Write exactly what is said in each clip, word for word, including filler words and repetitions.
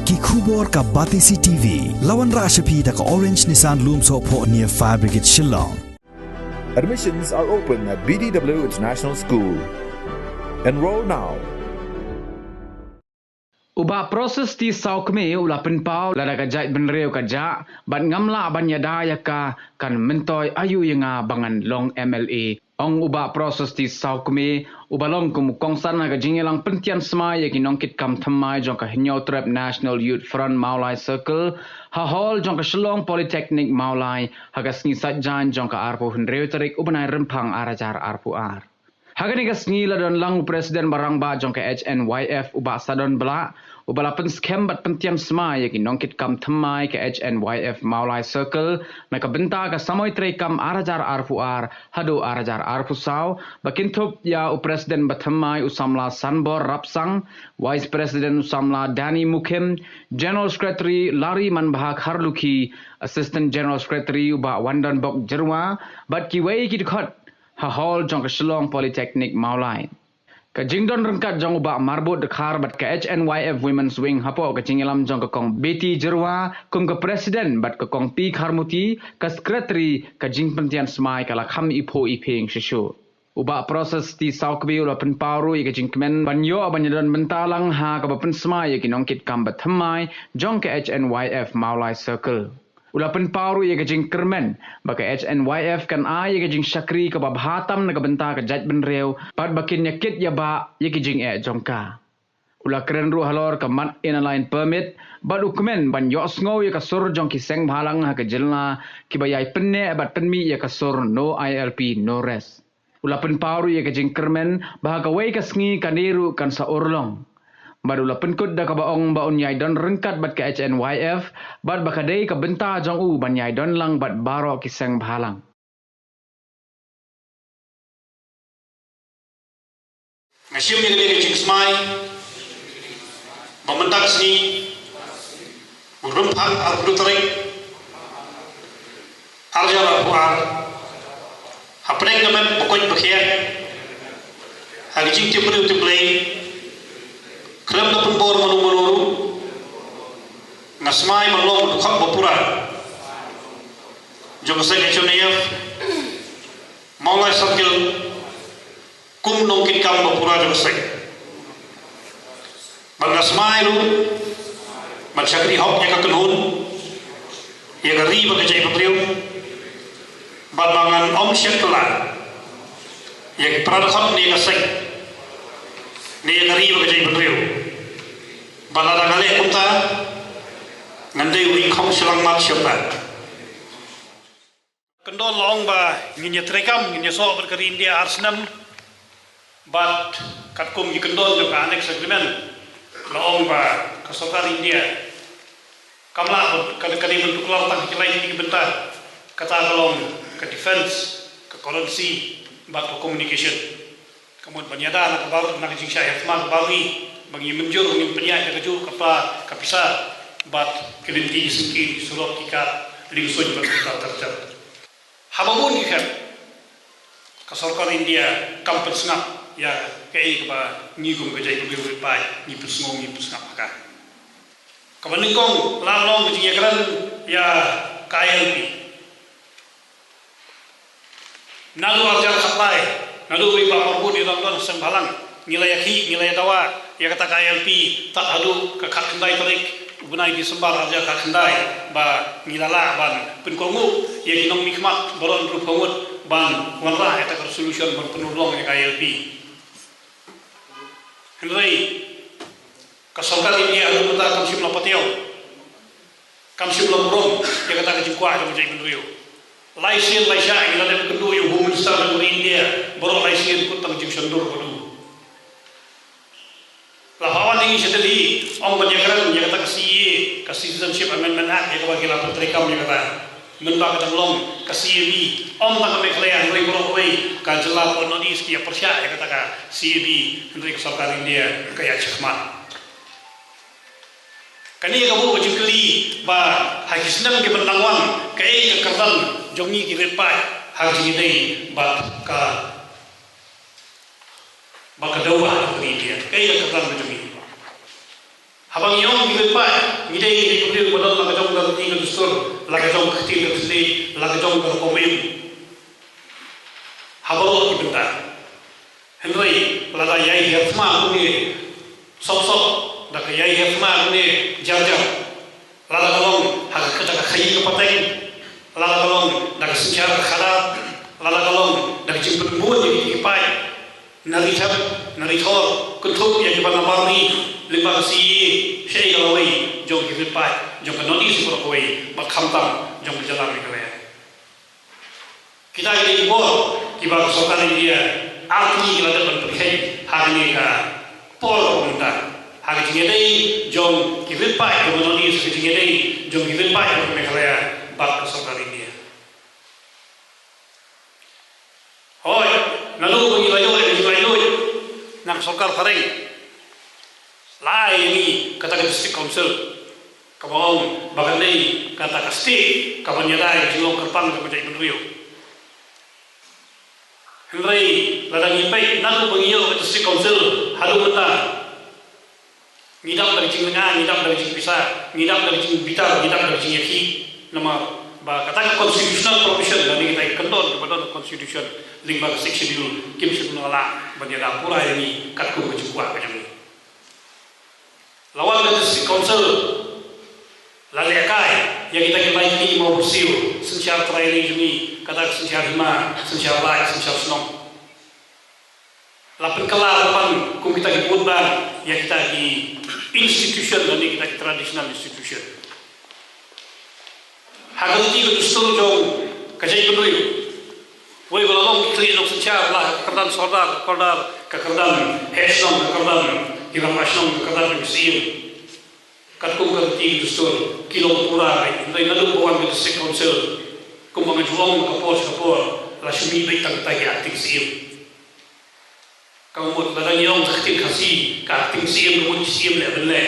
Ki khubor ka Batesi T V. La wanrah sha phi da ka Orange Nissan Lumsohphoh near Fire Brigade Shillong. Admissions are open at B D W International School. Enroll now. U Bah Proses T Sawkmie u la pynpaw lada ka jaitbynriew ka jah bad ngam lah ban ïada ïa ka, kan myntoi aïu ïa nga ba ngan long M L A. Ong u Bah Proses T Sawkmie, uba long kum u kongsan ha ka jingïalang pyntian smai ïa ki nongkitkam thymmai jong ka Hynñiewtrep National Youth Front Mawlai Circle, ha hall jong ka Shillong Polytechnic Mawlai, ha ka sngi Saitjaiñ jong ka arphew hynriew tarik u bnai Rymphang ar hajar arphew ar. Ha kane ka sngi la don lang u President ba rangbah jong ka H N Y F u Bah Sadon Blah, uba la pynskhem bad pyntian smai ïa ki nongkitkam thymmai ka H N Y F Mawlai Circle, na ka bynta ka samoi treikam ar hajar arphew ar haduh ar hajar arphew saw, ba kynthup ïa u President ba thymmai u samla Sanbor Rapsang, Vice President u samla Danny Mukhim, General Secretary Larry Manbha Kharlukhi, Assistant General Secretary u Bah Wandonbok Jyrwa, bad kiwei ki dkhot ha hall jong ka Shillong Polytechnic Mawlai. Ka jingdon ryngkat jong u Bah Marbud Dkhar bad ka H N Y F Women's Wing hapoh ka jingïalam jong ka Kong Betty Jyrwa kum ka President bad ka Kong P Kharmuti, ka Secretary, ka jingpyntian smai ka la kham iphuh iphieng shuh shuh. U Bah Proses T Sawkmie u la pynpaw ruh ïa ka jingkmen ban ïoh ban ïadon bynta lang ha kaba pynsmai ïa ki nongkitkam ba thymmai jong ka H N Y F Mawlai Circle. U la pynpaw ruh ïa ka jingkyrmen ba ka H N Y F kan ai ïa ka jingshakri kaba bha tam na ka bynta ka jaitbynriew bad ba kin ïakit ïabah ïa ki jingeh jong ka. U la kren ruh halor ka Mat Inner Line Permit bad u kmen ban ïohsngew ïa ka sur jong ki seng bhalang ha ka jylla kiba ïai pynneh bad pynmih ïa ka sur No I L P No Rest. U la pynpaw ruh ïa ka jingkyrmen ba ha kawei ka sngi kane ruh kan sa urlong. Bad u la pynkut da kaba ong ba un ïai don ryngkat bad ka H N Y F bad ba ka dei ka bynta jong u ban ïai don lang bad baroh ki seng bhalang. Nga shim ïa kane ka jingsmai ba mynta ka sngi, u Rymphang arphew tarik, ar hajar arphew ar, hapdeng ka met ba koit ba khiah, ha ka jingtip briew tip Blei, khlem da pynbor mano mano ruh, nga smai ban long u dkhot ba pura jong ka seng H N Y F Mawlai Circle, kum nongkitkam ba pura jong ka seng. Bad nga smai ruh ban shakri hok ïa ka kynhun, ïa ka ri bad ka jaitbynriew, bad ba ngan ym shet kylla ïa ki para dkhot ne ïa ka seng ne ïa ka ri bad ka jaitbynriew. Bad lada nga leh kumta, ngan dei u ri khong shyllangmat shyllangmat. Kyndon la ong ba ngin ïa treikam, ngin ïasoh bad ka ri India ar snem. Bad katkum ki kyndon jong ka Annex Agreement, la ong ba ka sorkar India kam lah ban, ka, ka dei ban tuklar tang ki lai ki bynta, kata ka long ka defense, ka currency bad ka communication. Ka mut ban ïada na ka bar, na ka jingshah ïa ka thma ka bar ri, ba ngi mynjur, ba ngin pynïaid ïa kajuh ka pa, ka pisa, bad ki lynti ki syngkien, ki surok, ki kad, lyngsuiñ bad ki tar ter ter. Haba bun ki khet, ka sorkar India kam pynsngap ïa kaei kaba ngi kum ka jaitbynriew rit paid ngi pynsngew, ngi pynsngap ha ka. Kaba nyngkong la long ka jingïakren ïa ka I L P. Naduh ar hajar khatlai, naduh ba i Bah Marbud i dang don seng bhalang, ngi la ïakhih, ngi la ïadawa ïa kata ka I L P, tad haduh ka khatkhyndai tarik u bnai December ar hajar khatkhyndai, ba ngi la lah ban pynkohnguh ïa ki nongmihkhmat baroh hynriewphew ngut ban wanrah ïa kata ka resolution ban pynurlong ïa ka I L P. Hynrei ka sorkar India haduh mynta kam shym la pateng, kam shym la burom ïa kata ka jingkwah jong ka jaitbynriew. Lai sien lai shai ngi la dep kynduh ïa u Home Minister jong ka ri India, baroh lai sien kut tang jingshondur bad u. La phah wan ïa ngi sha Delhi, ong ban ïakren ïa kata ka C A A, ka Citizenship Amendment Act, ïa kaba ki la pyntreikam ïa kata. Mynba ka dang long ka C A B, ym tang ka Meghalaya, hynrei baroh kawei ka jylla ka North East ki ïa pyrshah ïa kata ka C A B, hynrei ka sorkar India ka ïa shah khmat. Kane ka buh ka jingkylli ba ha ki snem ki ban dang wan, kaei ka kyrdan jong ngi ki rit paid ha ka jingïadei bad ka, bad ka dawa ha ka ri India, kaei ka kyrdan ka jong ngi. Haba ngi ong ki rit paid, Ngi dei ngi dei ki briew ba don la ka jong ka riti ka dustur, la ka jong ka ktien ka thylliej, la ka jong ka rukom im ha baroh ki bynta. Hynrei lada ïai hiar thma kumne sop sop, da ka ïai hiar thma kumne jar jar, lada ka long ha ka, da ka khaii ka pateng, lada ka long da ka synshar ka khadar, lada ka long da ka jingpynbun ïa ki paid na ri thep na ri thor, kynthup ïa kiba na bar ri lyngba ka C A A, shaei ka lawei jong ki rit paid jong ka North East baroh kawei bad khamtam jong ka jylla Meghalaya. Kita ki dei ki bor kiba ka sorkar India ar tylli ki la dep ban pynkheiñ ha kane ka por kaba mynta ha ka jingïadei jong ki rit paid jong ka North East, ka jingïadei jong ki rit paid jong ka Meghalaya bad ka sorkar India. Hooid, naduh ba ngi la ïoh ïa ka jinglaitluid na ka sorkar phareng, la ai ïa ngi kata ka District Council kaba ong ba kan dei kata ka state kaban ïada ïa ka jinglong kyrpang jong ka jaitbynriew. Hynrei lada ngi peit naduh ba ngi ïoh ka District Council haduh mynta, ngi dap da ka jinglynga, ngi dap da ka jingpisa, ngi dap da ka jingbitar, ngi dap da ka jingïakhih. Namar ba kata ka constitutional provision lane kita ki kyndon kiba don ha constitution lyngba ka Sixth Schedule kim shym la lah ban ïada pura ïa ngi katkum ka jingkwah ka jong ngi. La wan ka District Council, la lehkai ïa kita ki lai tylli ki mawbyrsiew, synshar trai ri jong ngi, kata ka synshar hima, synshar raij, synshar shnong. La pynkylla pan kum kita ki vote bank ïa kita ki institution lane kita ki traditional institution. Ha ka riti ka dustur jong ka jaitbynriew, wei ba la long ki khlieh nongsynshar, la ka kyrdan sordar, ka kyrdan, ka kyrdan heh shnong, ka kyrdan ki rangbah shnong, ka kyrdan ki syiem. Katkum ka riti ka dustur ki long pura beit, hynrei naduh ba wan ka District Council, kumba nga ju ong ka por sha ka por, la shu mih beit tang kita ki acting syiem. Ka mut lada ngi ong ka ktien Khasi, ka acting syiem ka mut ki syiem leh ban leh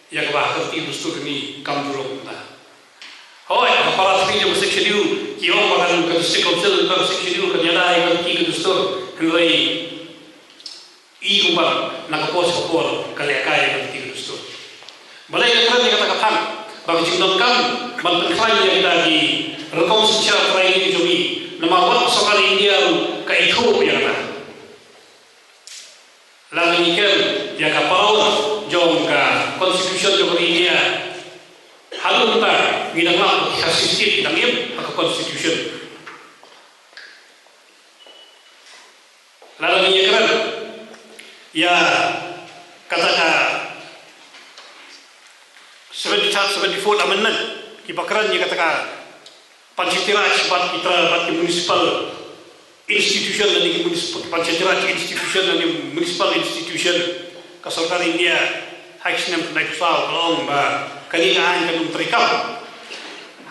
ïa kaba ha ka riti ka dustur kane kam ju long kumta. Hooid, ha para thri jong ka Sixth Schedule ki ong ba kan ka District Council, ka Sixth Schedule kan ïada ïa ka riti ka dustur, hynrei i kumba na ka por sha ka por ka lehkai ïa ka riti ka dustur. Balei nga kren ïa kata ka phang? Ba ka jingdonkam ban pynkhlaiñ ïa kita ki rukom synshar trai ri jong ngi, namar wat ka sorkar India ruh ka ithuh ïa kata. Lada ngi kem ïa ka power jong ka constitution jong ka ri India, haduh mynta ngi dang lap ki Khasi State ki dang im ha ka constitution. Lada ngi ïa kren ïa kata ka seventy-third, seventy-fourth amendment, kiba kren ïa kata ka Panchayati Raj bad ki tra-, bad ki municipal institution lane ki municipal, Panchayati Raj institution lane municipal institution, ka sorkar India ha ki snem khyndai phew saw ka la ong ba kane ka aiñ kan ym treikam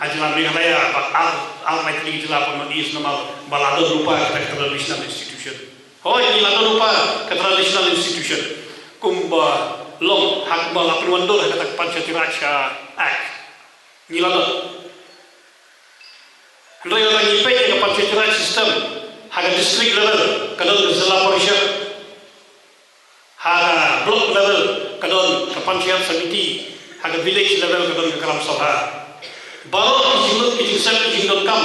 ha jylla Meghalaya bad ar, ar lai tylli ki jylla hapoh North East namar ba la don lypa kata ka traditional institution. Hooid, ngi la don lypa ka traditional institution kumba long ha, kumba la pynwandur ha kata ka Panchayati Raj Act. Ngi la don. Hynrei lada ngi peit ïa ka Panchayati Raj system, ha ka district level ka don ka Zilla Parishad, ha ka block level ka don ka Panchayat Samiti, ha ka village level ka don ka Gram Sabha. Baroh ki jingmut, ki jingsep, ki jingdonkam,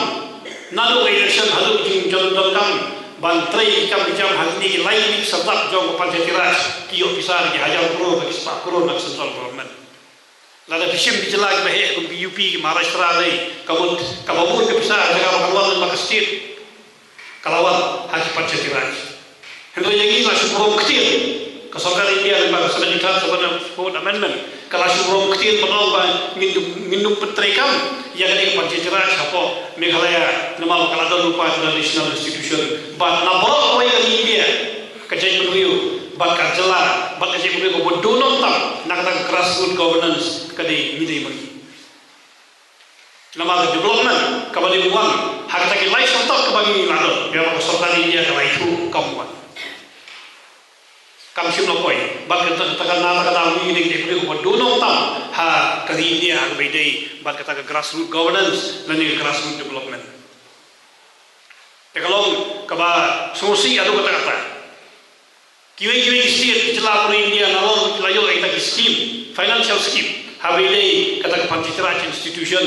naduh ka election haduh ki jingdonkam ban trei ki kam ki jam ha kine ki lai tylli ki serdap jong ka Panchayati Raj, ki ïoh pisa da ki hajar klur, da ki spah klur na ka central government. Lada phi shim ki jylla kiba heh kum ki U P, ki Maharashtra, lei ka mut, kaba mut ka pisa ha jaka ba kan wan lyngba ka state, ka la wan ha ki Panchayati Raj. Hynrei ïa ngi la shu burom ktien, ka sorkar India lyngba ka seventy-third, seventy-fourth amendment ka la shu burom ktien ban ong ba ngin ym, ngin ym pyntreikam ïa kane ka Panchayati Raj hapoh Meghalaya namar ba ka la don lypa traditional institution. Bad na baroh kawei ka ri India, ka jaitbynriew bad ka jylla bad ka jaitbynriew kaba duna tam na kata ka grassroot governance ka dei ngi dei ma ngi. Namar ka development kaba dei ban wan ha kata ki lai snem kaba ngi la don, ïa ba ka sorkar India ka la ithuh kam wan. Kam shym la poi bad kata, kata ka na kata ngi dei ki dei kaba duna tam ha ka ri India ha kaba ïadei bad kata ka grassroot governance lane ka grassroot development. Te ka long kaba sngewsih haduh katta katta. Kiwei kiwei ki state, ki jylla ha India nalor ki la ïoh ïa kita ki scheme, Financial scheme, haba ïadei kata ka Panchayati Raj institution,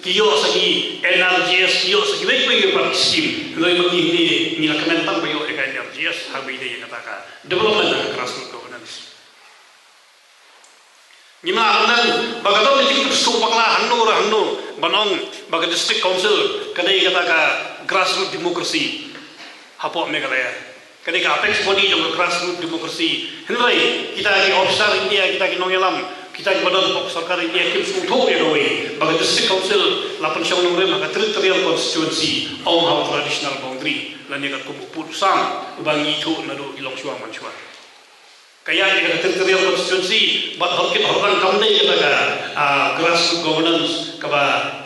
ki ïoh sa ki N R G S, ki ïoh sa ki wei wei pat ki scheme. Hynrei ma ngi hangne ngi la kmen tang ba ïoh ïa ka N R G S, haba ïadei ïa kata ka development ha ka grassroots governance. Ngim lah ban ong ba ka don ka jingtip suk bakla hangno re hangno ban ong ba ka district council ka dei kata ka grassroots democracy hapoh Meghalaya. Ka dei ka apex body jong ka grassroots democracy. Hynrei kita ki officer India, kita ki nongïalam, kita kiba don hapoh sorkar India kim sngewthuh ïa kawei ba ka district council la pynshong nongrim ha ka territorial constituency, ym ha u traditional boundary lane katkum u pud u sam uba ngi ithuh naduh ki longshuwa manshuwa. Ka ïaid ïa ka territorial constituency bad hor kit hor rang kam dei kata ka, ah, grassroots governance kaba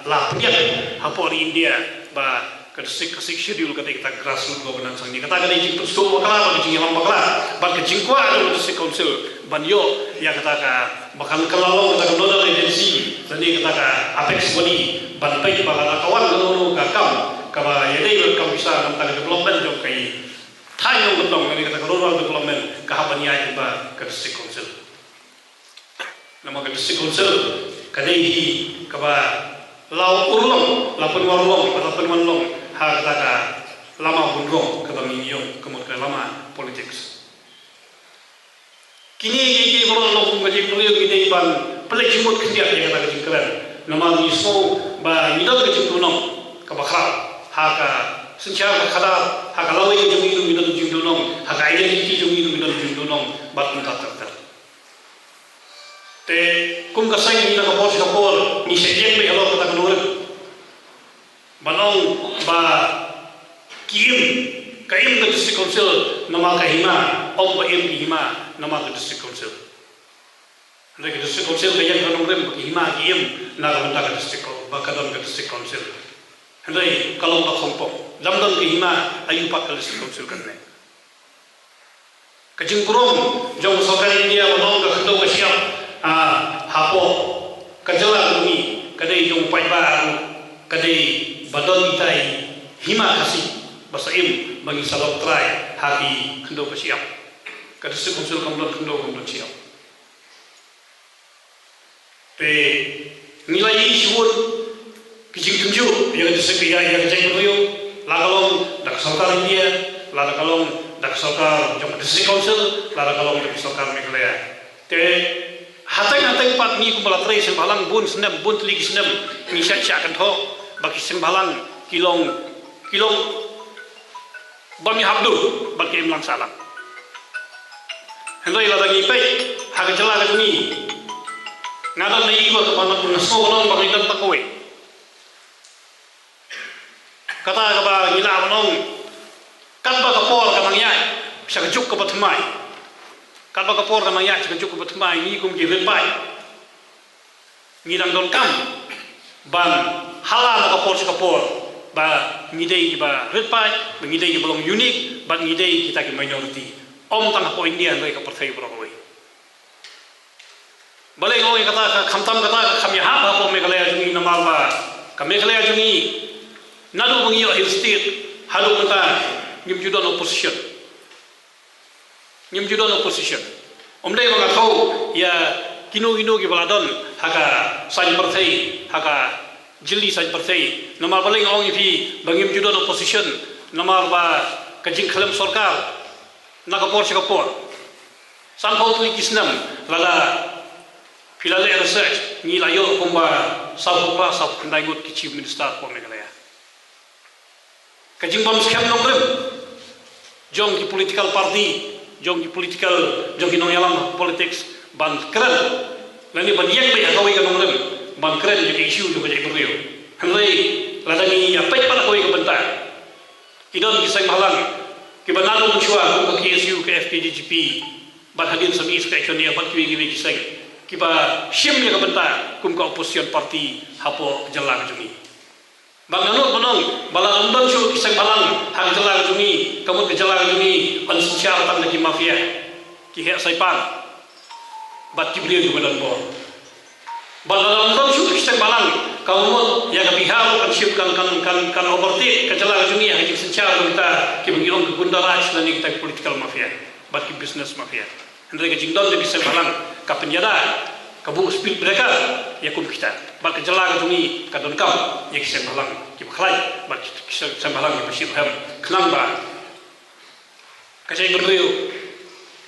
la pynïaid hapoh ri India ba ka district, ka Sixth Schedule ka dei kata grassroots governance hangne. Kata ka dei jingpynsngew bakla bad ka jingïalam bakla bad ka jingkwah jong ka district council ban ïoh ïa kata ka ba kan kylla long kata ka nodal agency lane kata ka apex body ban peit ba lada ka wan kano kano ka kam kaba ïadei bad ka kam pisa na ka bynta ka development jong ka thaiñ nongkyndong lane kata ka rural development ka hap ban ïaid lyngba ka district council. Namar ka district council ka dei hi kaba la urlong, la pynurlong bad la pynwanlong ha kata ka lama bun rong kaba ngi ïoh ka mut ka lama politics. Kine kiei kiei baroh long kum ka jingpyrshang ngi dei ban pynleit jingmut khyndiat ïa kata ka jingkren. Namar ngi sngew ba ngi don ka jingduhnong kaba khraw ha ka synshar ka khadar, ha ka lawei ka jong ngi ruh ngi don ka jingduhnong, ha ka identity jong ngi ruh ngi don ka jingduhnong bad kumta ter ter. Te kum ka seng ngi na ka por sha ka por ngi shah ïeng beit halor kata ka nongrim. Ban ong ba ki im, ka im ka district council namar ka hima, ym ba im ki hima namar ka district council. Hynrei ka district council ka ïeng ka nongrim ba ki hima ki im na ka bynta ka district coun-, ba ka don ka district council. Hynrei ka long ba khongpong. Lym don ka hima aïu pat ka district council kan ne. Ka jingburom jong ka sorkar India ba long ka khyndew ka shyiap, ah, hapoh ka jylla ka jong ngi ka dei jong u paidbah, ka dei ba don itai hima Khasi ba sa im ba ngi sa long trai ha ki khyndew ka shyiap. Ka district council kam don khyndew kam don shyiap. Te ngi la ïohi shibun ki jingtynjuh ïa ka district, ïa, ïa ka jaitbynriew, la ka long da ka sorkar India, la da ka long da ka sorkar jong ka district council, la da ka long da ka sorkar Meghalaya. Te hateng hateng pat ngi kumba la trei seng bhalang bun snem, bun tylli ki snem ngi shah shah kynthoh ba ki seng bhalang ki long, ki long bym ïahap dur bad ki imlang sahlang. Hynrei lada ngi peit ha ka jylla ka jong ngi, nga don na i ba ka ban nga sngew ban ong ba ngi don tang kawei. Kata kaba ngi lah ban ong, katba ka por ka nang ïaid sha ka juk kaba thymmai. Katba ka por ka nang ïaid sha ka juk kaba thymmai, ngi kum ki rit paid ngi dang donkam ban hala na ka por sha ka por ba ngi dei kiba rit paid, ba ngi dei kiba long unique, ba ngi dei kita ki minority. Ym tang hapoh India hynrei ka pyrthei baroh kawei. Balei nga ong ïa kata, ka khamtam kata ka kham ïahap hapoh Meghalaya jong ngi namar ba ka Meghalaya jong ngi naduh ba ngi ïoh Hill State haduh mynta ngim ju don opposition. Ngim ju don opposition. Ym dei ba nga thaw ïa kino kino kiba la don ha ka saiñ pyrthei, ha ka jylli saiñ pyrthei. Namar balei nga ong ïa phi ba ngim ju don opposition? Namar ba ka jingkhlem sorkar na ka por sha ka por, sanphew tylli ki snem, lada phi la leh research, ngi la ïoh kumba sawphew phra, sawphew khyndai ngut ki chief minister hapoh Meghalaya. Ka jingbymskhem nongrim jong ki political party, jong ki political, jong ki nongïalam politics ban kren lane ban ïeng beit ha kawei ka nongrim ban kren ïa ka issue jong ka jaitbynriew. Hynrei lada ngi ïa peit pat ha kawei ka bynta, ki don ki seng bhalang kiba naduh mynshuwa kum ka K S U, ka F K J G P, bad hadien sa ngi sa ka H N A bad kiwei kiwei ki seng kiba shim ïa ka bynta kum ka opposition party hapoh jylla ka jong ngi. Ba nga nud ban ong ba lada ym don shuh ki seng bhalang ha ka jylla ka jong ngi, ka mut ka jylla ka jong ngi yn synshar tang da ki mafia, ki heh saipan bad ki briew kiba don bor. Ba lada ym don shuh ki seng bhalang, ka mut ïa ka Bihar kan shim, kan, kan, kan, kan overtake ka jylla ka jong ngi ha ka jingsynshar jong kita kiba ngi ong ka gunda raj lane kita ki political mafia bad ki business mafia. Hynrei ka jingdon jong ki seng bhalang ka pynïada ka buh speed breaker ïa kum kita. Bad ka jylla ka jong ngi ka donkam ïa ki seng bhalang kiba khlaiñ bad ki seng bhalang kiba shyrkhei, khnang ba ka jaitbynriew,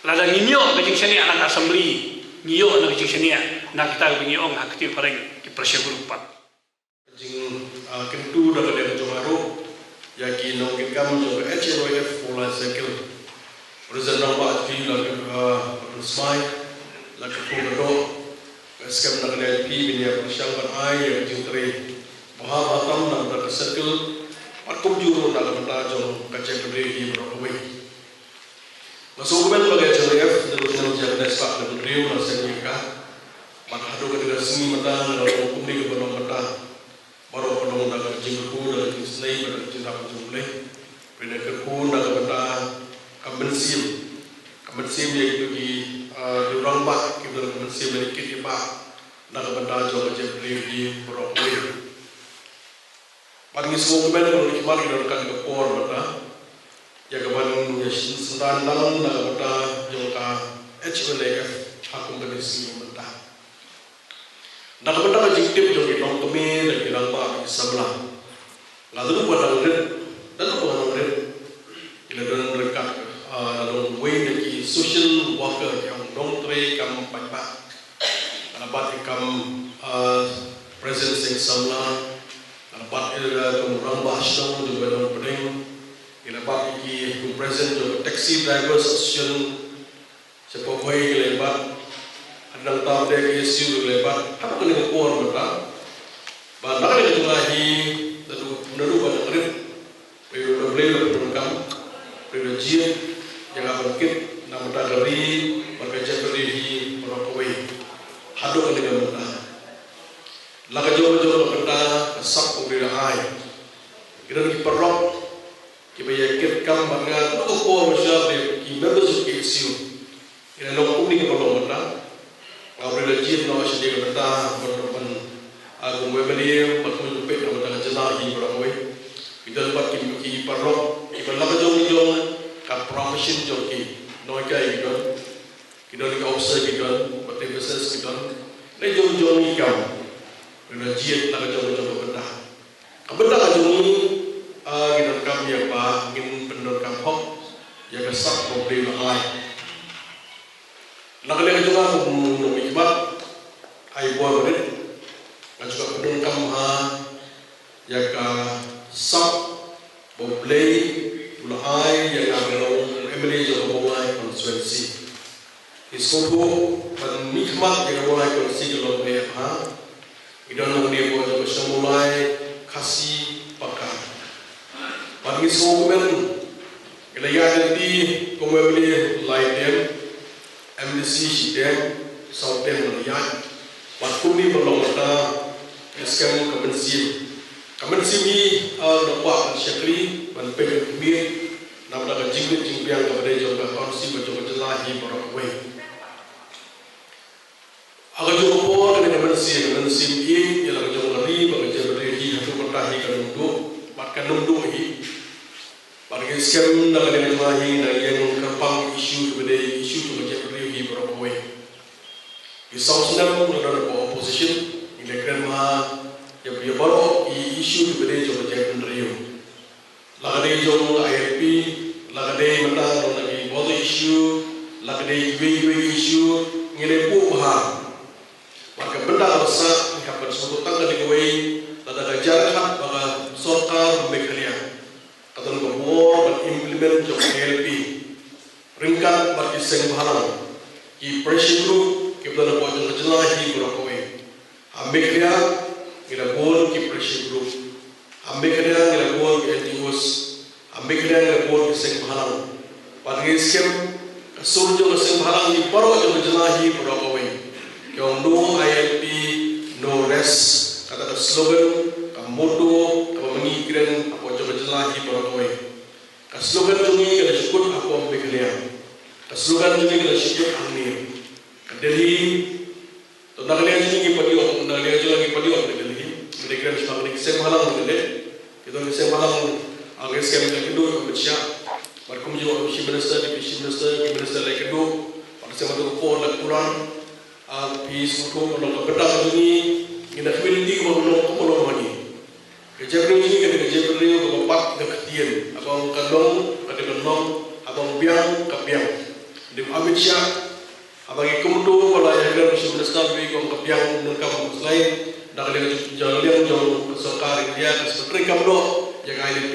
lada ngin ïoh ka jingshaniah na ka assembly, ngi ïoh na ka jingshaniah na kita kiba ngi ong ha ka ktien phareng ki pressure group pat. Jing, ah, kyntu da ka liang jong nga ruh ïa ki nongkitkam jong ka H N Y F Mawlai Circle. President Rangbah Jylla ka, ah, Patun Smai, la ka pung ka doh, ka skhem na ka liang jong phi ban ïa pyrshang ban ai ïa ka jingtrei bha bha tam na ka bynta ka circle bad kumjuh ruh na ka bynta jong ka jaitbynriew hi baroh kawei. Nga sngewkmen ba ka H N Y F naduh snem jiaknai spah hynriew la seng ïa ka. Bad haduh kane ka sngi mynta nga la long kumne kaba long mynta. Baroh ka long da ka jingkyrkhu, da ka jingsnei bad da ka jingdap jong U Blei. Pynda kyrkhu na ka bynta ka mynsiem, ka mynsiem ïa kito ki, ah, rangbah kiba don ka mynsiem ban kit ïa ba na ka bynta jong ka jaitbynriew hi baroh kawei. Bad ngi sngewkmen ba ngi khmat ïa ka por mynta ïa ka ban ïa sngewthuh lang na ka bynta jong ka H N Y F ha kum kane ka sngi mynta. Na ka bynta ka jingtip jong ki longkmie, na ki rangbah, na ki samla, nga la ruh ba nang rit, la ruh ba nang rit. Ki la don ryngkat, ah, la don uwei na ki social worker, ki ong nongtrei kam paidbah. Nga la bat ïa ki kam, ah, president seng samla. Nga la bat ïa ki kam rangbah shnong jong ka Nongpdeng. Nga la bat ïa ki kam president jong ka Taxi Drivers Association. Shapoh Bhoi ki la ïa bat, hadien nangta pat ki S U ki la ïa bat, haduh kane ka por mynta. Bad na kane ka jingïaid hi, naduh, naduh ba nang rit, phi ruh la Blei la pyndonkam, phi ruh la jied ïa ka ban kit na ka bynta ka ri bad ka jaitbynriew hi baroh kawei. Haduh kane ka mynta. La ka jong ka jong ka bynta ka sap U Blei u la ai. Ki don ki paralok kiba ïa kit kam bad nga, naduh ka por ba shah, ki members of K S U. Ki la long kumne kiba long mynta. Nga, U Blei u la jied noh sha kane ka bynta, bad ban, ah, kum u M L A bad kum u peit na ka bynta ka jylla hi baroh kawei. Ki don bad ki, ki paralok kiba la ka jong ka jong ka profession jong ki. Nonghikai ki don, ki don ki officer ki don, bad ki business ki don. Na jong jong ki kam. U Blei u la jied na ka jong ka jong ka bynta. Ka bynta ka jong ngi, ah, ngi donkam ïa ba ngin pyndonkam hok ïa ka sap ba U Blei u la ai. Na ka liang jong nga kum u nongmihkhmat, ai bor ba rit, nga ju kwah pyndonkam ha ïa ka sap ba U Blei u la ai ïa nga ban long M L A jong ka Mawlai constituency. Ngi sngewthuh ba mihkhmat ïa ka Mawlai constituency ka long bha. Ngi don hangne hapoh jong ka shnong Mawlai, Khasi Paka. Bad ngi sngewkmen, ngi la ïaid lynti kum u M L A lai term, M D C shi term, saw term la ïaid. Bad kumne ba long mynta, ngi skhem ka mynsiem. Ka mynsiem hi, ah, ngi kwah ban shakri, ban pynkhmih na bynta ka jingkit jingbiang kaba dei jong ka council bad jong ka jylla hi baroh kawei. Ha ka juh ka por kane ka mynsiem, ka mynsiem ïeit ïa la ka jong ka ri bad ka jaitbynriew hi haduh mynta hi kan ym duh, bad kan ym duh hi. Bad ngi skhem na ka liang jong nga hi, na ïeng kyrpang issue kiba dei issue jong ka jaitbynriew hi baroh kawei. Ki saw snem ngi don hapoh opposition, ngi la kren bha ïa baroh ki issue kiba dei jong ka jaitbynriew. La ka dei jong ka I L P, la ka dei mynta jong ka border issue, la ka dei kiwei kiwei ki issue, ngi la buh bha. Bad ka bynta kaba sah, ngi hap ban sngewthuh tang kane kawei, lada ka jia khat ba ka sorkar Meghalaya ka don ka bor ban implement jong ka I L P ryngkat bad ki seng bhalang, ki pressure group kiba don hapoh jong ka jylla hi baroh kawei. Ha Meghalaya ngi la bun ki pressure group. Ha Meghalaya ngi la bun ki N G Os. Ha Meghalaya ngi la bun ki seng bhalang. Bad ngi skhem ka sur jong ka seng bhalang hi baroh jong ka jylla hi baroh kawei. Ki ong no I L P, no rest. Kata ka slogan, ka motto kaba ma ngi kren hapoh jong ka jylla hi baroh kawei. Ka slogan jong ngi ka la shu kut hapoh Meghalaya. Ka slogan jong ngi ka la shu kut hangne. Ka Delhi, to na ka liang jong ngi pat ïoh, na ka liang jong ngi pat ïoh ka Delhi. Ngi kren sha ka seng bhalang ngi leh. Ki don ki seng bhalang, ah, ngi skhem ka kynduh ka mynsiem. Bad kumjuh Chief Minister, Deputy Chief Minister, ki minister la kynduh. Bad seng bhalang ko la kular. Phi sngewthuh, ka long ka bynta ka jong ngi, ngi na ka community kaba long, kaba long ma ngi. Ka jaitbynriew jong ngi ka dei ka jaitbynriew kaba bat ka ktien. Haba ong ka long, ka dei ka long, haba ong biang, ka biang. Dei Amit Shah, haba ngi kumto ba la ïakren bad u Chief Minister, ba ong ka biang, nangkam ba slai, da ka liang jong, liang jong ka sorkar India, ka secretary kam noh ïa ka I L P.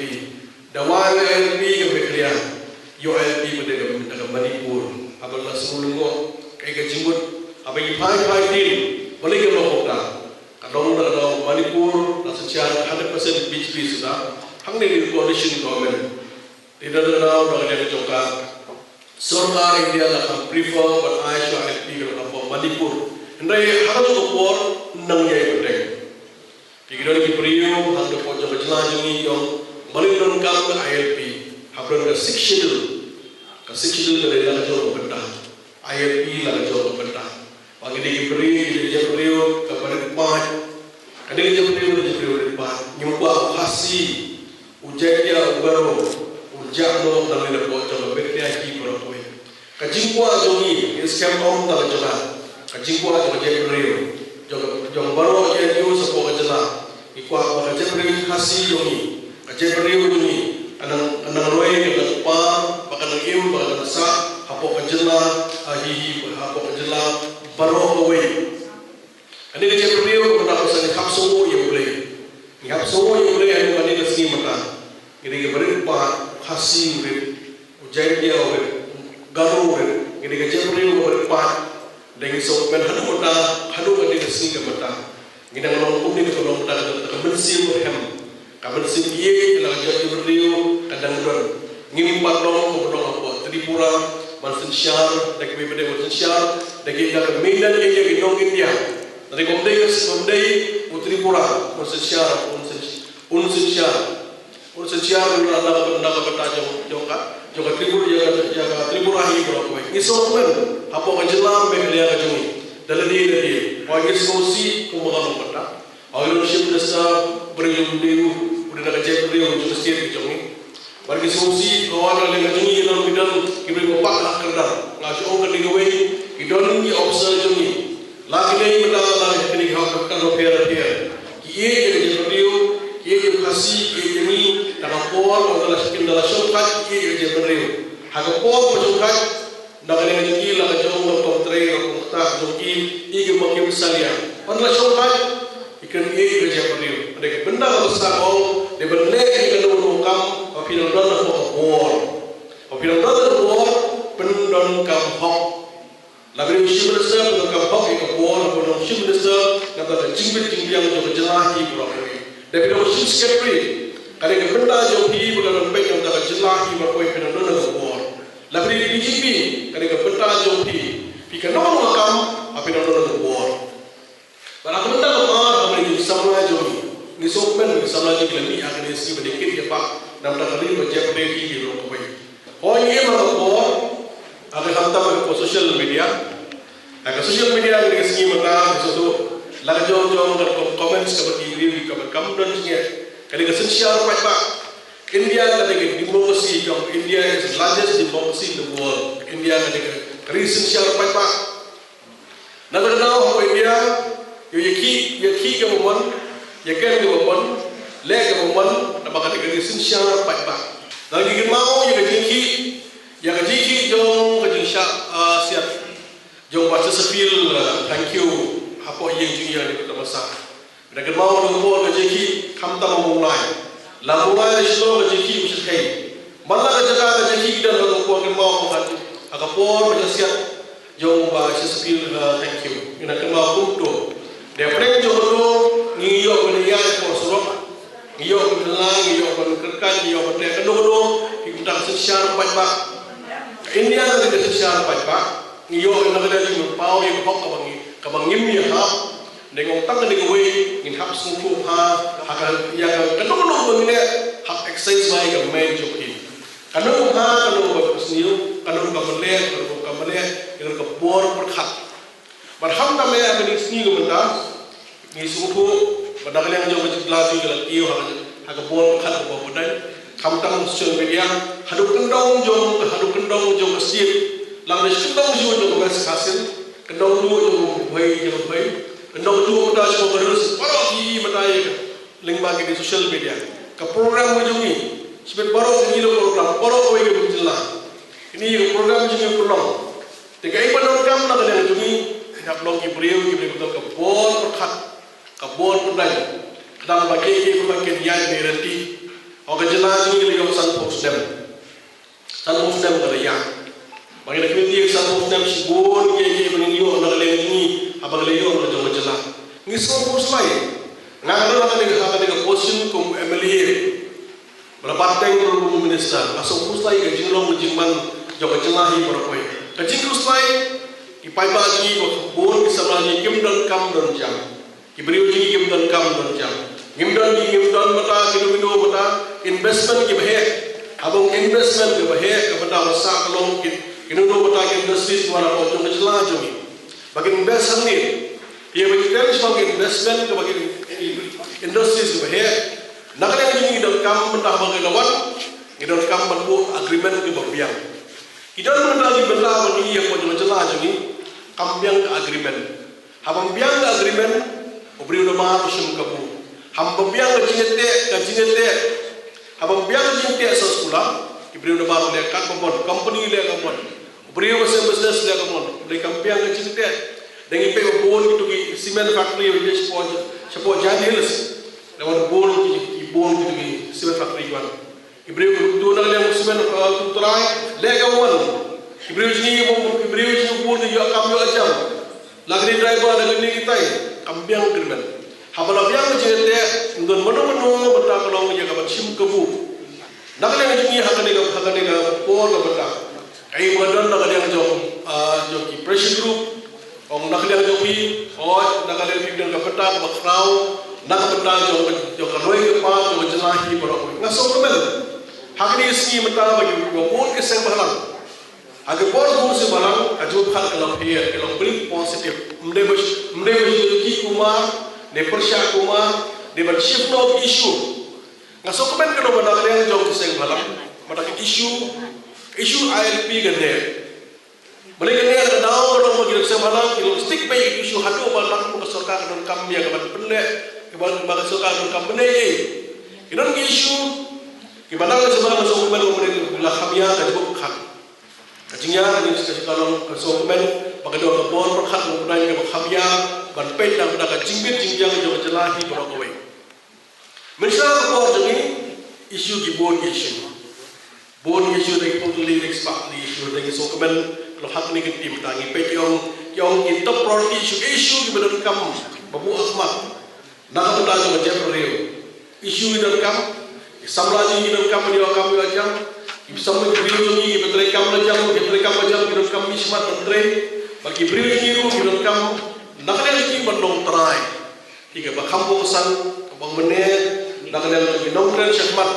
Da wai ïa I L P ka Meghalaya, ïoh I L P pat da ka, da ka Manipur. Haba la sngewlyngngoh kaei ka jingmut, haba ngi phai phai ktien, balei ka long kumta. Ka dang da ka dang Manipur la synshar hundred percent B J P suda. Hangne dei coalition government. Dei da ka dang da ka liang jong ka sorkar India la kham prefer ban ai shuwa I L P ka long hapoh Manipur. Hynrei ha kano ka por nang ïai bteng. Ki don ki briew hangto hapoh jong ka jylla jong ngi ki ong balei donkam ka I L P. Haba don ka Sixth Schedule. Ka Sixth Schedule ka dei la ka jong ka bynta. I L P la ka jong ka bynta. Ba ngi dei ki briew, ngi dei ki briew kaba rit paid. Ka dei ki briew, ki briew rit paid. Ngim kwah u Khasi, u Jaiñtia, u Garo un jah noh nangne napoh jong ka Meghalaya hi baroh kawei. Ka jingkwah jong ngi, ngi skhem ym tang jong nga. Ka jingkwah jong ka jaitbynriew, jong, jong baroh ki N G O hapoh ka jylla. Ngi kwah ba ka jaitbynriew Khasi jong ngi, ka jaitbynriew jong ngi, ka nang, ka nang roi, ka nang par, ba ka nang im, ba ka nang sah hapoh ka jylla, ha hi hi, hapoh ka jylla baroh kawei. Kane ka jaitbynriew, mynta ka sngi ngi hap sngewnguh ïa U Blei. Ngi hap sngewnguh ïa U Blei ha kane ka sngi mynta. Ngi dei kiba rit paid, Khasi u rit, u Jaiñtia u rit, u Garo u rit. Ngi dei ka jaitbynriew kaba rit paid. Dei ngi sngewkmen haduh mynta, haduh kane ka sngi ka mynta. Ngi dang long kumne, ka long mynta ka, ka mynsiem ruh em. Ka mynsiem ïeit na ka jaitbynriew ka dang don. Ngim pat long kumba long hapoh Tripura, ban synshar da kiwei pat de, ban synshar da ki, da ka mainland area, ki nong India. Lada ym dei, ym dei u Tripura un synshar, un syn-, un synshar, un synshar na, na, na ka bynta jong, jong ka, jong ka Tripura, ïa ka, ïa ka Tripura hi baroh kawei. Ngi sngewkmen hapoh ka jylla Meghalaya ka jong ngi. Da lade lade, hooid, ngi sngewsih kumba ka long mynta. Hooid, u Chief Minister, briew jong u, u dei na ka jaitbynriew jong ka state ka jong ngi. Bad ngi sngewsih, hooid, na liang ka jong ngi, ngi don, ngi don ki briew ba pah ha kyrdan. Nga shu ong kane kawei, ki don ki officer jong ngi. La ki dei mynta, la ki dei ki hok ka pher pher. Ki ïeit ïa ka jaitbynriew, ki ïeit ïa u Khasi, ki ïeit ïa ngi, na ka por, ynda la, ynda la shong khait, ki ïeit ïa ka jaitbynriew. Ha ka por ba shong khait, na ka liang jong ki, la ka jong ka rukom trei, rukom ktah jong ki, ki ïeit ïa ka jaitbynriew. Ynda la shong khait, ki kren ïeit ïa ka jaitbynriew. Hynrei ka bynta kaba sah ka ong, dei ban leh ïa kano kano ka kam, ba phin nang don hapoh ka bor. Ba phin nang don hapoh ka bor, pyndonkam hok. Lada u Chief Minister pyndonkam hok ïa ka bor, lada u Chief Minister, nangta ka jingbit jingbiang jong ka jylla hi baroh kawei. Lada phi long Chief Secretary, ka dei ka bynta jong phi ba ka don beit nangta ka jylla hi baroh kawei, phin nang don ha ka bor. Lada phi dei D G P, ka dei ka bynta jong phi, phi kano kano ka kam, ba phin nang don ha ka bor. Bad ha ka bynta kaba ar, ha ka jingsamla jong ngi, ngi sngewkmen, ngi samla jong ngi la mih ha kane ka sngi ba dei kit ïa ba, nangta ka ri ba jia ba dei ki ri baroh kawei. Hooid, ngi im ha ka bor, ha ka, khamtam ha ka social media. Ha ka social media kane ka sngi mynta, ngi sngewthuh, la ka jong jong ka rukom comments kaba ki briew kaba kam don jingeh. Ka dei ka synshar paidbah. India ka dei ka democracy, ka India is the largest democracy in the world. India ka dei ka, ka ri synshar paidbah. Na kata ka daw hapoh India, ïa, ïa ki, ïa ki kaba mon, ïa ken kaba mon, leh kaba mon, namar ka dei ka ri synshar paidbah. Lada ngi kynmaw ïa ka jingkhih, ïa ka jingkhih jong ka jingshah, ah, siat jong Bah Chesterfield, ah, Thangkhiew, hapoh ïing jong ngi ha kane ka tamasa. Ngi da kynmaw ha ka por ka jingkhih, khamtam ha Mawlai. La Mawlai la Shillong ka jingkhih um shyrkhei. Man la ka jaka ka jingkhih ki don ha ka por, kynmaw ha ka, ha ka por ka jingsiat jong Bah Chesterfield, uh, Thangkhiew. Ngi da kynmaw kumto. Da pdeng jong kato, ngi ïoh ban ïaid hapoh surok. Ngi ïoh ban kylla, ngi ïoh ban kyrkhat, ngi ïoh ban leh kano kano, ki kumta ka synshar paidbah. Ka India ka dei ka synshar paidbah. Ngi ïoh na ka liang jong ngi ban paw ïa ka hok kaba ngi, kaba ngim ïahap. Dei nga ong tang kane kawei, ngin hap sngewthuh bha, ha ka, ïa ka, kano kano ba ngi leh, hap exercise bha ïa ka mind jong phi. Kano bha, kano ba sniew, kano ba leh, kano ba leh, ïa ka bor pyrkhat. Bad khamtam eh ha kane ka sngi ka mynta, ngi sngewthuh, ba na ka liang jong ka jingkylla jong ngi la kiew ha ka, ha ka bor pyrkhat, ka bor pyrkhat. Khamtam social media, haduh kyndong jong, haduh kyndong jong ka state, lane kyndong jong ka West Khasi Hills, Ka nongduh jong u Bhoi, jong u Bhoi. Ka nongduh mynta jong ka reels baroh ki mynta ïa ka lyngba ki social media. Ka program ka jong ngi, shibit baroh ngi ïa ka program, baroh kawei ka jylla. Kine ki program jong ngi ka long. Te kaei ba donkam na ka liang jong ngi, ngi hap long ki briew, ki briew ba don ka bor pyrkhat, ka bor pyrthei. Khnang ba kiei kiei ba kin ïaid beit ryntih. Ha ka jylla jong ngi la ïoh sanphew snem. Sanphew snem ka la ïaid. Ba ngi la khmih ïa ka sanphew snem, shibun kiei kiei ba ngi ïoh na ka liang jong ngi, haba ngi la ïoh na ka jong ka jylla. Ngi sngewkhuslai. Nga nga la ka dei, ha ka dei ka position kum M L A. Ba la bat teng ruh kum minister, nga sngewkhuslai ka jinglong ka jingman jong ka jylla hi baroh kawei. Ka jingkhuslai, ki paidbah jong ngi, ba bun ki samla jong ngi kim don kam don jam. Ki briew jong ngi kim don kam don jam. Ngim don, ngim don mynta kino kino mynta investment kiba heh. Haba ong investment kiba heh, ka bynta ba sah ka long ki, kino kino mynta ki industries kiba la poi jong ka jylla jong ngi. Ba kin invest hangne. Ïa ba kin invest, ba kin investment kiba kin industries kiba heh. Na ka liang jong ngi donkam mynta haba ngi la wan, ngi donkam ban buh agreement kiba biang. Ki don mynta ki bynta ba ngi ïa poi jong ka jylla jong ngi, kam biang ka agreement. Haba ym biang ka agreement, u briew u da mar u shim kabu. Haba ym biang ka jingïateh, ka jingïateh. Haba ym biang ka jingïateh sa skul, ki briew u da mar u leh katba mon, company leh katba mon. U briew ba seng business leh katba mon. Balei kam biang ka jingïateh? Dang ïa peit ba bun kito ki cement factory ba shapoh, shapoh Jaintia Hills. Leh wan bun ki, ki bun kito ki cement factory wan. Ki briew ki tu na ka liang u cement, uh, tu trai, leh ka wan. Ki briew jong ngi, ki briew jong ngi bun ïoh kam ïoh jam. La kane driver, la kane kitai, kam biang agreement. Haba la biang jingïateh, ym don mano mano bynta ka long ïa ka ban shim kabu. Na ka liang jong ngi ha kane ka, ha kane ka por ka bynta. Kaei ba don na ka liang jong, ah, jong ki pressure group. Ong na ka liang jong phi, hooid, na ka liang phi don ka bynta kaba khraw, na ka bynta jong, jong ka roi ka par, jong ka jylla hi baroh. Nga sngewkmen. Ha kine ki sngi mynta ba ki, ba bun ki seng bhalang. Ha ki bor bun seng bhalang, ka jingpyrkhat ka la pher, ka la pher positive. Ym dei ba, ym dei ba ki kumar, ne pyrshah kumar, ne ban shift noh issue. Nga sngewkmen ka long ba na ka liang jong ki seng bhalang, mynta ka issue, issue I L P ka dei. Balei kane ka daw ka long ba ki nongshong seng bhalang ki long stick beit issue haduh ba la ka sorkar ka donkam ïa ka ban pynleh, ka ban, ba ka sorkar ka donkam pynleh. Ki don ki issue kiba nang seng bhalang, seng bhalang ki la kham ïa ka jingpyrkhat. Ka jingïa ka jingpyrkhat ka long ka sngewkmen ba ka don ka bor pyrkhat ka pynai kaba kham ïa ban peit na ka jingbit jingbiang jong ka jylla hi baroh kawei. Mynshuwa ka por jong ngi, issue ki bun ki issue. Bun ki issue, dang totally next part ni issue, dang sngewkmen, ka long ha kine ki tim ta ngi peit ki ong, ki ong ki top priority issue, issue kiba donkam ba buh khmat. Na ka bynta jong ka jaitbynriew. Issue ki donkam, ki samla jong ngi ki donkam ban ïoh kam ïoh jam. Ki samla ki briew jong ngi kiba trei kam la jam, ki trei kam la jam, ki donkam mih shakhmat ban trei. Bad ki briew jong ngi ruh ki donkam, na ka liang jong ngi ban long trai. Ki kaba kham bun san, kaba mynne, na ka liang jong ki nongkren shakhmat,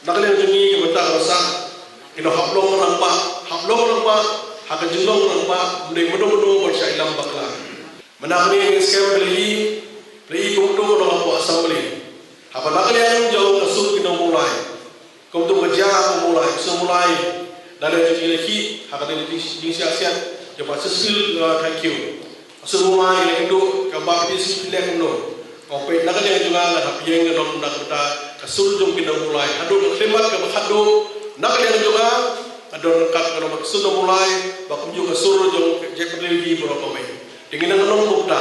na ka liang jong ngi kaba tang ba sah, ki nong hap long rangbah, hap long rangbah, ha ka jinglong rangbah, ym dei mano mano ban shah ïalam bakla. Mynta kane ngi skhem ba la i, ba la i kumto ka long hapoh Assembly. Haba na ka liang jong ka sur ki nong Mawlai. Kumto ka jia ka Mawlai, sur Mawlai. Da leh jingïalehkai ha ka dei jingsiat siat jong Bah Cecil, uh, thank you. Sur Mawlai, leh kumno ka Bah P C leh kumno. Nga peit na ka liang jong nga, nga hap ïeng ka long na ka bynta ka sur jong ki nong Mawlai. Haduh ka khlieh mat kaba khatduh na ka liang jong nga, ka don kat ka long ka sur nong Mawlai, ba kumjuh ka sur jong ka jaitbynriew hi baroh kawei. Te ngi nang long kumta.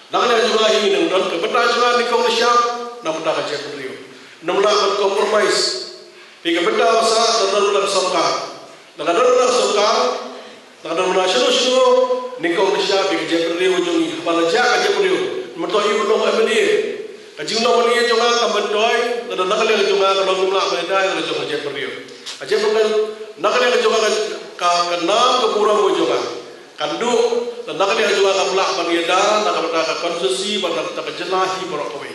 Na ka liang jong nga hi nang don ka bynta jong nga nyngkong nyngshap na ka bynta ka jaitbynriew. Ngam lah ban compromise. Phi ka bynta ba sah, don don na ka sorkar. Na ka don na ka sorkar, na ka don na shano shano, nyngkong nyngshap phi ka jaitbynriew jong ngi. Haba la jia ka jaitbynriew, mynta i u long M L A. Ka jinglong M L A jong nga ka myntoi, na don na ka liang jong nga ka long ngim lah ban ïada ïa ka jong ka jaitbynriew. Ka jaitbynriew, na ka liang jong nga ka, ka, ka nam ka burom jong nga. Kan duh, na ka liang jong nga ka lah ban ïada, na ka bynta ka constituency, bad na ka bynta ka jylla hi baroh kawei.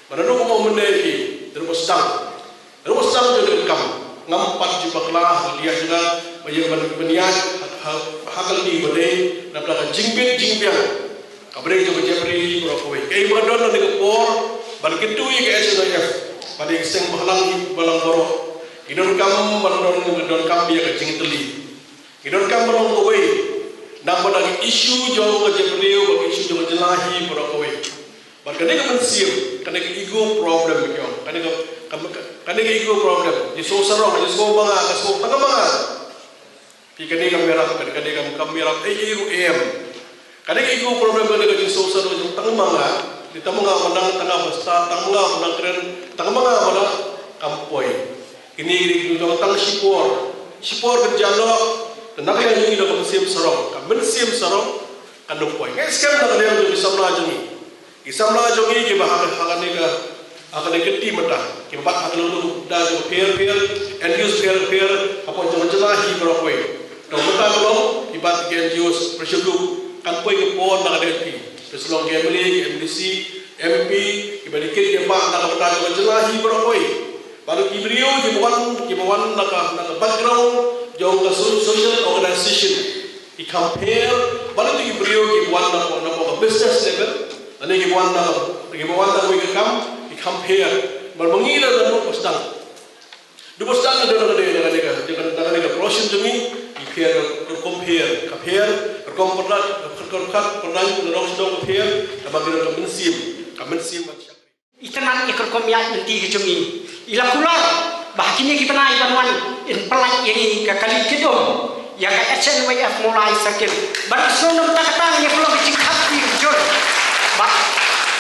Bad naduh kumno mynne phi, naduh ba sdang. Naduh ba sdang jong ka kam. Ngam pat ju bakla ha ka diah jong nga, ba ïa ban pynïaid ha, ha, ha ka lynti ba dei, na ka bynta ka jingbit jingbiang. Ka briew jong ka jaitbynriew baroh kawei. Kaei ba don ha kane ka por, ban kyntu ïa ka H N I F, ban ïa ka seng bhalang, bhalang baroh. Ki donkam, ban don, donkam ïa ka jingtylli. Ki donkam ban long kawei. Namar ba dang issue jong ka jaitbynriew, ba issue jong ka jylla hi baroh kawei. Bad kane ka mynsiem, kane ka ego problem jong, kane ka, ka, kane ka ego problem. Jingsngewsarong, jingsngew ma nga, ka sngew tang ma nga. Phi kane kam ïarap, kane, kane kam, kam ïarap, eh, eh, ruh em. Kane ka ego problem, kane ka jingsngewsarong jong tang ma nga, di tang ma nga ba nang tang ba sta, tang ma nga ba nang kren, tang ma nga ba nang kam poi. Kine ki dei ki jong tang shipor. Shipor kan jia noh, te na ka liang jong ngi da ka mynsiem sarong, ka mynsiem sarong, kan ym poi. Ngi skhem na ka liang jong ki samla jong ngi. Ki samla jong ngi kiba ha, ha kane ka, ha kane ka team mynta. Kiba bat ha ka lynti da jong pher pher, N G Os pher pher, hapoh jong ka jylla hi baroh kawei. Dang mynta ka long, kiba ki N G Os pressure group, kan poi ka por na ka liang ki. Phi sa long ki M L A, ki M D C, M P, kiba dei kit kiba na ka bynta jong ka jylla hi baroh kawei. Bad ki briew kiba wan, kiba wan na ka, na ka background jong ka so-, social organization. Ki compare, bad ki briew kiba wan na, na ka business level. Lane kiba wan na, kiba wan na kawei ka kam, ki compare. Bad ma ngi la na ka business. Dei ba sdang na ka, na ka, na ka, na ka, na ka profession jong ngi, ki pher, ka rukom pher, ka pher, ka rukom pyrdat, ka rukom pyrdat, pyrdat, ka rukom sdang ka pher, kaba ngi don ka mynsiem, ka mynsiem ban shakri. Itynnad ïa ka rukom ïaid lynti ka jong ngi. I la kular ba ha kine ki bnai ban wan, in pyllait ïa ngi ka kali kit um ïa ka H N Y F Mawlai Circle. Bad ka sngewdon kata kata ngi pynlong ka jingkhap ïa ka jur. Bad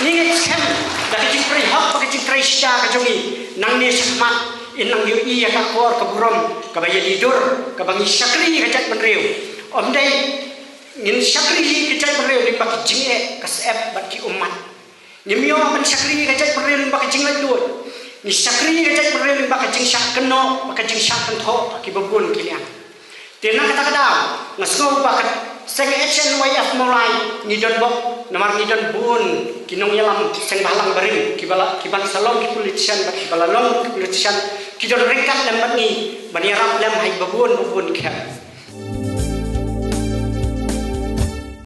ngi ngeit skhem da ka jingtrei hok bad ka jingtrei shisha ka jong ngi. Nangne shakhmat in nang ïohi ïa ka akor ka burom kaba ïa lidur kaba ngi shakri ïa ka jaitbynriew. Ym dei ngin shakri ïa ka jaitbynriew lyngba ki jingeh ka syep bad ki ummat. Ngim ïoh ban shakri ïa ka jaitbynriew lyngba ka jinglaitluid. Ngi shakri ïa ka jaitbynriew lyngba ka jingshah kynnoh bad ka jingshah kynthoh ha kiba bun ki liang. Te na kata ka daw nga sngew ba ka seng H N Y F Mawlai ngi don bok namar ngi don bun ki nongïalam seng bhalang barim kiba la, kiban sa long ki politician bad kiba la long ki politician, ki don ryngkat lem bad ngi ban ïarap lem ha kiba bun ba bun ki khep.